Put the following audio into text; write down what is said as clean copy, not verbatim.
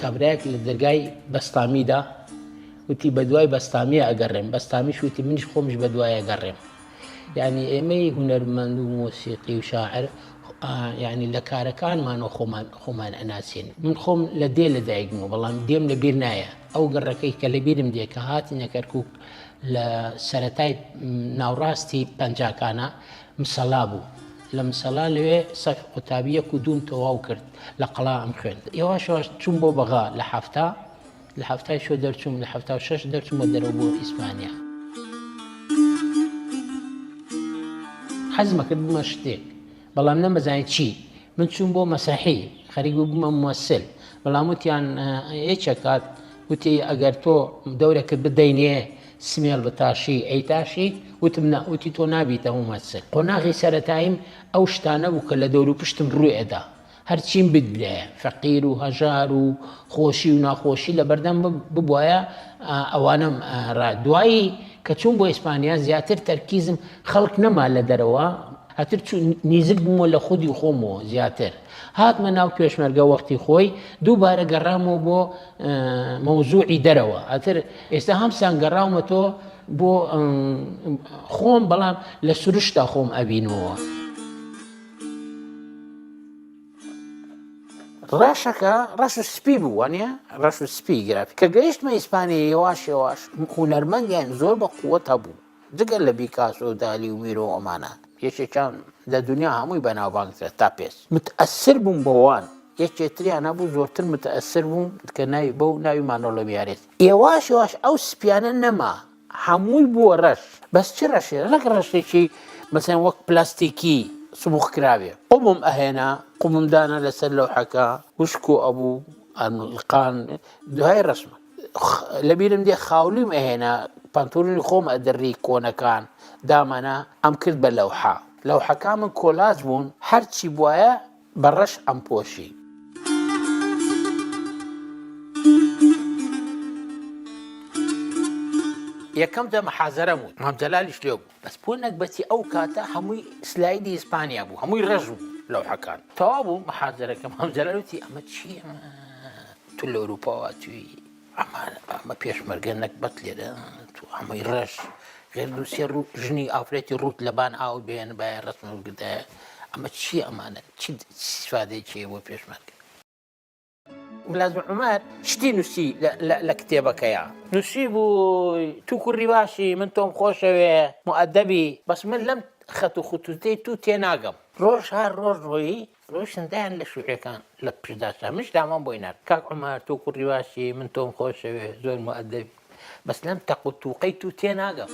کابرایەک لە دەرگای بەستامیدا وتی بەدوای بەستامیە ئەگەڕێم، بەستامیش وتی منیش خۆمیش بەدوای ئەگەڕێم. یعنی ئێمەی هونەرمەند و مۆسیقی و شاعر یعنی لە کارەکانمانەوە خۆمان خۆمان ئەناسین. من خۆم لە دێ لە دایک بووم بەڵام دێم لە بیر نایە. ئەو گەڕەکەی کە لە بیرم دێ کە هاتینە کەرکووک لە سەرەتای ناوڕاستی پەنجاکانە مسەلا بوو. لە مسەلا لەوێ سەف قوتابی یەک و دووم تەواو کرد لە قەڵا ئەم خوێند. یەواش یەواش چووم بۆ بەغا لە حەفتا لە حەفتای شۆ دەرچووم لە 76 دەرچوومە دەرەوە بۆ ئیسپانیا. حەزمە کرد بمە شتێک بەڵام نەمەزانی چی من چووم بۆ مەسرحی خەریک بوو بمە مومەسل بەڵام وتیان یەکێکات وتی ئەگەر تۆ دەورەکت بدەینێ سمێڵ بتاشی ئەیتاشی وتم نا وتی تۆ نابیتە مومەسل قۆناغی سەرەتاییم ئەو شتانە بوو کە لە دەور و پشتم ڕووی ئەدا هەرچیم بدرایە فەقیر و هەژار و خۆشی و ناخۆشی لە بەردەم ببوایە ئەوانەم ڕا دوایی کە چوون بۆ ئیسپانیا زیاتر تەرکیزم خەڵک نەما لە دەرەوە هەتر نیزک بوومە لە خودی خۆمەوە زیاتر هاتمە ناو پێشمەرگە وەختی خۆی دووبارە گەڕامەوە بۆ مەوزوعی دەرەوە ئەتر ئێستا هەمسان گەڕاومە تۆ بۆ خۆم بەڵام لە سروشتا خۆم ئەبینەوە. ڕەشەکە ڕەش و سپی بوو وانە ڕەش و سپی گرافی کە گەیشتمە ئیسپانیا یەواش یەواش هونەرمەندیان زۆر بە قووەت هەبوو جگە لە بیکاسۆ و دالی و میرۆ و ئەمانە یەکێکیان لە دنیا هەمووی بەناوبانگترە تاپێس متئەسر بووم بەوان یەکێ تریان هەبوو زۆرتر متئەسر بووم کە ناوی بەو ناوی مانۆلۆ میارێس یەواش یەواش ئەو سپیانە نەما هەمووی بووە ڕەش بەس چ ڕەشێ ڕەک ڕەشێکی مەسەن وەک پلاستیکی سبوخ کراوێ قومم ئەهێنا قومم دانا لەسەر لەوحەکە وشک و ئەبوو ئەلقان دوای ڕەشمە لەبیرم دێ خاولیم ئەهێنا پانتۆڵی خۆم ئەدڕی کۆنەکان دامەنا ئەم کرد بە لەوحە لەوحەکان من کۆلاج بوون هەرچی بواە بە ڕەش ئەمپۆشی. یەکەم جا محازەرەم وت مام جەلالیش لێ بوو بەس بۆ نەگبەتی ئەو کاتە هەمووی سلایدی ئیسپانیا بوو هەمووی ڕەش بوو لەوحەکان تەواو بوو محازەرەکە مام جەلال وتی ئەمە چییە تو لە ئەوروپاوە توی ئەمە پێشمەرگە نەگبەت لێرە تو هەمووی ڕەش غێر دوو سێ ڕوو ژنی ئافرەتی ڕووت لەبان ئاو بێن باە ڕەسم وەرگدایە ئەمە چی ئەمانە چی سفادەیەکی بۆ پێشمەرگە ملازم عومەر شتی نووسی لە کتێبەکەیا نووسی بووی تو کوڕی باشی من تۆم خۆشەوێ مؤدەبی بەس من لەم خەت و خوتوتەی تو تێناگەم ڕۆژ هەر ڕۆژ ڕۆیی ڕۆیشتن دایان لە شوعیەکان لە پشت داشتا منیش دامان بۆی نارد کاک عومەر تۆ کوڕی باشی من تۆم خۆشەوێ زۆر مؤدەبی بەس لەم تەق و توقەی تو تێناگەم.